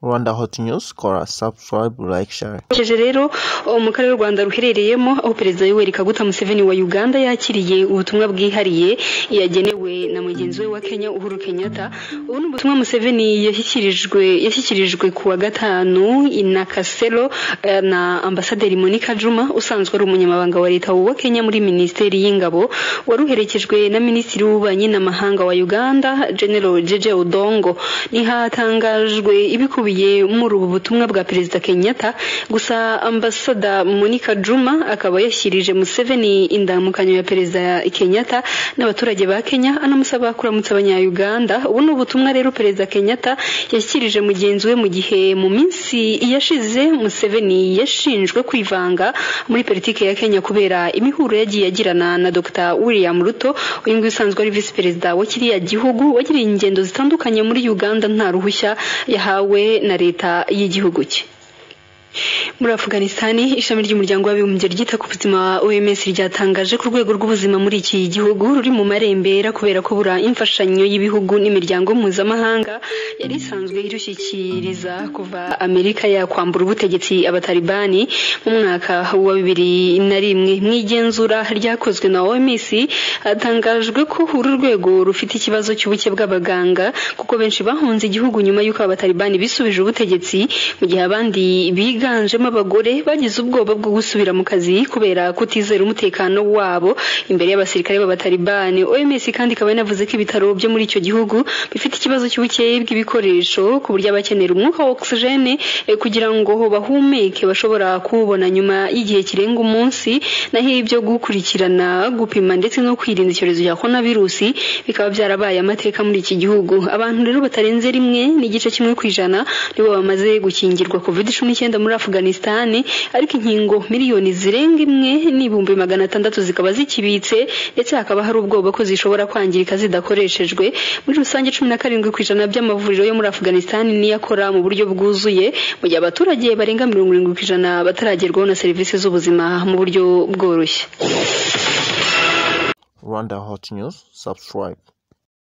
Rwanda Hot News, kora subscribe, like, share. Keje rero mu karere u Rwanda ruherereyemo, aho Perezida Yoweri Kaguta Museveni wa Uganda yakiriye ubutumwa bwihariye yagenewe na mugenzi we wa Kenya Uhuru Kenyatta. Ubu ni ubutumwa Museveni yashyikirijwe ku wa gatanu i Nakasero na Ambasaderi Monica Juma, usanzwe ari umunyamabanga wa leta wa Kenya muri Minisiteri y'Ingabo, waruherekejwe na Minisitiri w'Ububanyi n'Amahanga wa Uganda, General Jeje Odongo. Ntihatangajwe ibikubiye muri ubu butumwa bwa Perezida Kenyatta, gusa Ambasada Monica Juma akaba yashyirije Museveni indamukanyo ya Perezida Kenyatta n'abaturage ba Kenya, anamusaba kuramutsa abanya-Uganda. Ubu ni ubutumwa rero Perezida Kenyatta yashyikirije mugenzi we mu gihe mu minsi yashize Museveni yashinjwe kwivanga muri politiki ya Kenya kubera imihuro yagiye agirana na Dr William Ruto, uyu nguyu usanzwe ari visi perezida wa kiriya gihugu, wagiriye ingendo zitandukanye muri Uganda nta ruhushya yahawe na leta y'igihugu cye. Muri Afghanistan, ishami ry'umuryango w'abibumbye ryita ku buzima OMS ryatangaje ko urwego rw'ubuzima muri iki gihugu ruri mu marembera kubera kubura imfashanyo y'ibihugu n'imiryango mpuzamahanga yari isanzwe irushyikiriza kuva Amerika yakwambura ubutegetsi abatalibani mu mwaka wa 2001. Mu igenzura ryakozwe na OMS hatangajwe ko uru rwego rufite ikibazo cy'ubuke bw'abaganga, kuko benshi bahunze igihugu nyuma y'uko abatalibani bisubije ubutegetsi, mu gihe abandi biganjemo abagore bagize ubwoba bwo gusubira mu kazi kubera kutizera umutekano wabo imbere y'abasirikare b'abatalibani. OMS kandi ikaba yanavuze ko ibitaro byo muri icyo gihugu bifite ikibazo cy'ubukeya bw'ibikoresho, ku buryo abakenera umwuka wa oxygene kugira ngo bahumeke bashobora kuwubona nyuma y'igihe kirenga umunsi, naho ibyo gukurikirana, gupima ndetse no kwirinda icyorezo cya coronavirus bikaba byarabaye amateka muri iki gihugu. Abantu rero batarenze 1.1% nibo bamaze gukingirwa COVID-19 muri Afghanistan, ariko inkingo miliyoni zirenga 1,600,000 zikaba zikibitse, ndetse hakaba hari ubwoba ko zishobora kwangirika zidakoreshejwe. Muri rusange 17% by'amavuriro yo muri Afghanistan niyo akora mu buryo bwuzuye, mu gihe abaturage barenga 70% bataragerwaho na serivisi z'ubuzima mu buryo bworoshye. Rwanda Hot News, subscribe.